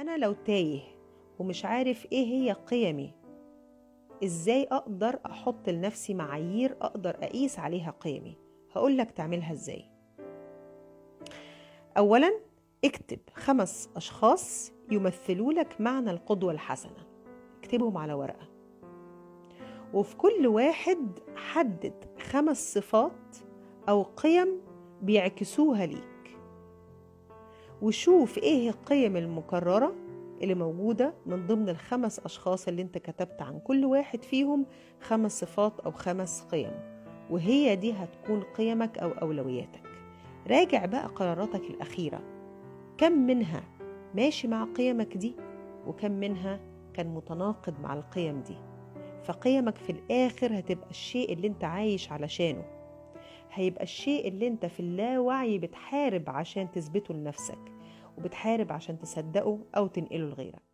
فأنا لو تايه ومش عارف إيه هي قيمي، إزاي أقدر أحط لنفسي معايير أقدر أقيس عليها قيمي؟ هقولك تعملها إزاي. أولا اكتب 5 أشخاص يمثلوا لك معنى القدوة الحسنة، اكتبهم على ورقة، وفي كل واحد حدد 5 صفات أو قيم بيعكسوها ليك، وشوف إيه القيم المكررة اللي موجودة من ضمن ال5 أشخاص اللي انت كتبت عن كل واحد فيهم 5 صفات أو 5 قيم، وهي دي هتكون قيمك أو أولوياتك. راجع بقى قراراتك الأخيرة، كم منها ماشي مع قيمك دي وكم منها كان متناقض مع القيم دي. فقيمك في الآخر هتبقى الشيء اللي انت عايش علشانه، هيبقى الشيء اللي انت في اللاوعي بتحارب عشان تثبته لنفسك، وبتحارب عشان تصدقه أو تنقله لغيرك.